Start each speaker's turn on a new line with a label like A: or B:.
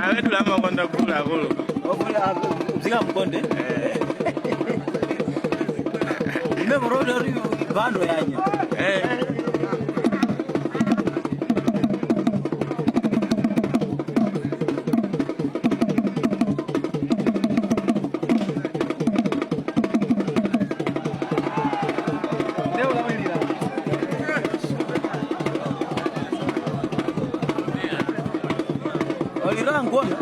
A: Awetula amakonda kula akulu.
B: Ofuna mzika mkonde. Ime mrodo bando yanya.
A: Eh.
B: Olira ngona.